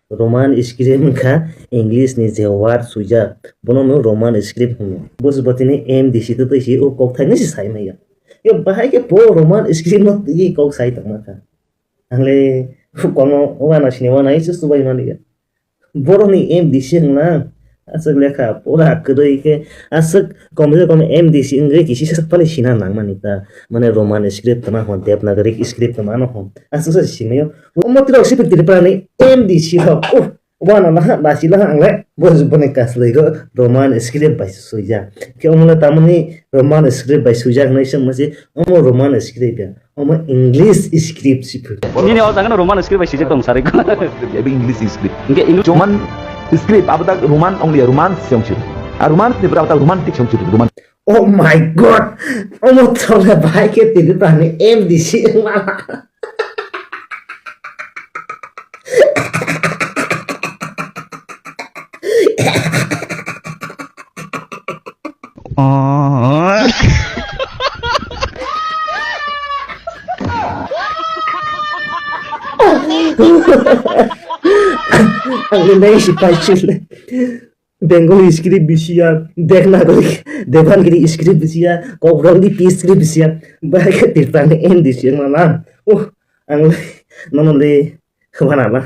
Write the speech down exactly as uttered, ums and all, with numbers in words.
Roman script wngkha English ni je word swijak, bono no Roman script hwnwi. Bwswk bo tini M D C twi twi si o kok thaino se sai maya. Yo bahai khe bo Roman script no twi kok sai tongma kha. Angle kono wana sini wana isu subai mani ya. Borok ni M D C wngna aswk lekha pura kwrwi khe aswk kom se kom M D C wngwi kisi sak pali sina nang mani ta. Mane Roman script tama hwn, Devanagari script tama no hwn. Aswk se sini yo. Omo tirok sipik Tripura ni M D C rok. Uh, Wana laha, lasi laha ang le, bo boni kaslai go Roman script bai suijak. Khe omo le tamoni Roman script bai suijak hinwi se masi, omo Roman script ya, omo English script si phu. Nini o jaga Roman script bai sijak tong sari ko. Ebe English script. Hingke English Roman script abo tak Roman only Roman se ong sir. A Roman script abo tak Roman tik se ong sir, Roman. Oh my God! Omo thole bai khe tini tani M D C wngma. Ang le nai si pai chile. Bengali script bisiya, Devanagari, Devanagari script bisiya, Kokborok ni P script bisiya, bahai khe Tripura ni M D C wngma na. Uh, ang le, nono le, khwmana ba.